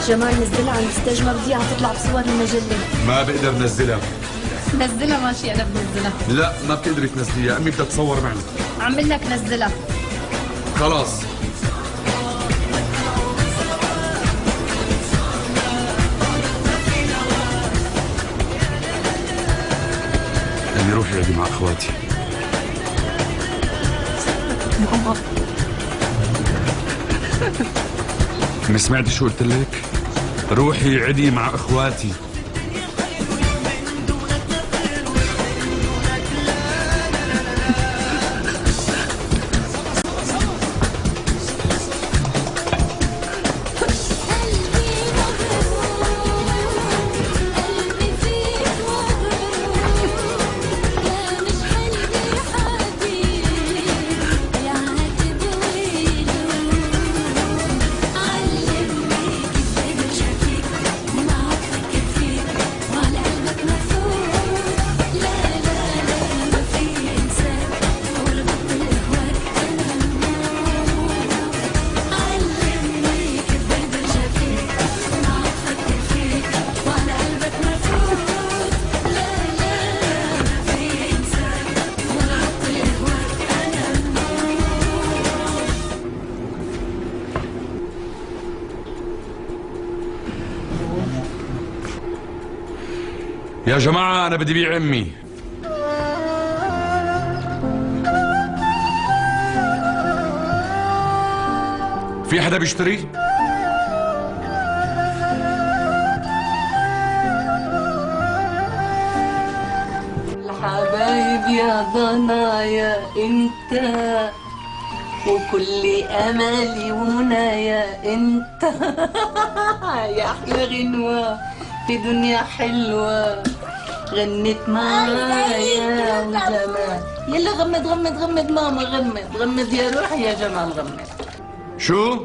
جمال نزلها على ال stage، ما بدي اياها تطلع بصور المجلة. ما بقدر نزلها. نزلها ماشي، انا بنزلها. لا ما بتقدري تنزليها، امي بدها تصور معنا. عم لك نزلها. خلاص. امي روحي اقعدي مع اخواتي. ماما ما سمعتي شو قلت لك؟ روحي عدي مع اخواتي. يا جماعة أنا بدي بيع أمي. في حدا بيشتري؟ الحبايب يا ضنايا انت، وكل املي ومنايا انت. يا احلى غنوه في دنيا حلوة غنت معايا وجمال. يلا غمض غمض غمض ماما، غمض غمض يا روحي يا جمال غمض. شو؟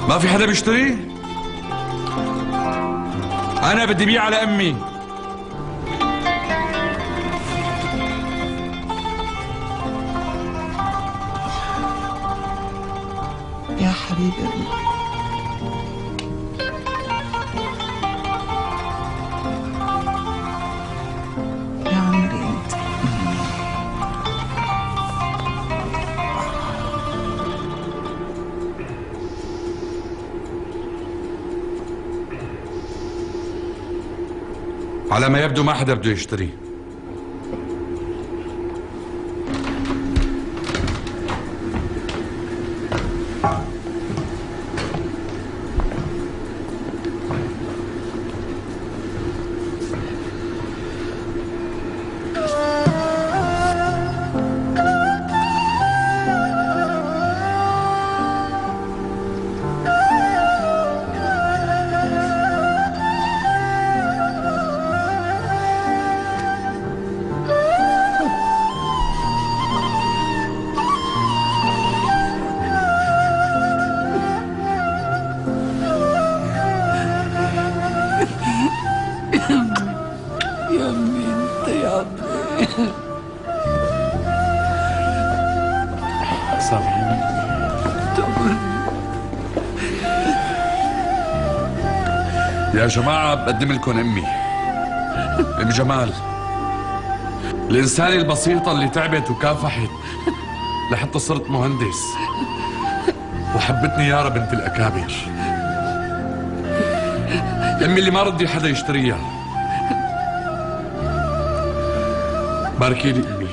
ما في حدا بيشتري؟ أنا بدي بيع على أمي. يا حبيبي يا عمري انت. على ما يبدو ما حدا بده يشتري. يا امي انت يا عمي. سامحيني. يا جماعة بقدم لكم امي، ام جمال، الإنسانة البسيطة اللي تعبت وكافحت لحتى صرت مهندس، وحبتني يارا بنت الأكابر. امي اللي ما رضي حدا يشتريها. باركي لي امي،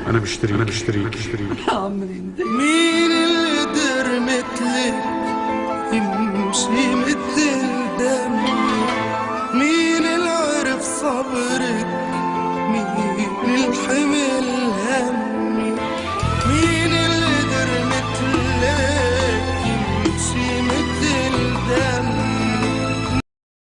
انا بشتري انا بشتري انا بشتري. يا عمري انت. مين اللي قدر مثلك يمشي مثل دم؟ مين اللي عرف صبرك؟ مين اللي حمل همي؟ مين اللي قدر مثلك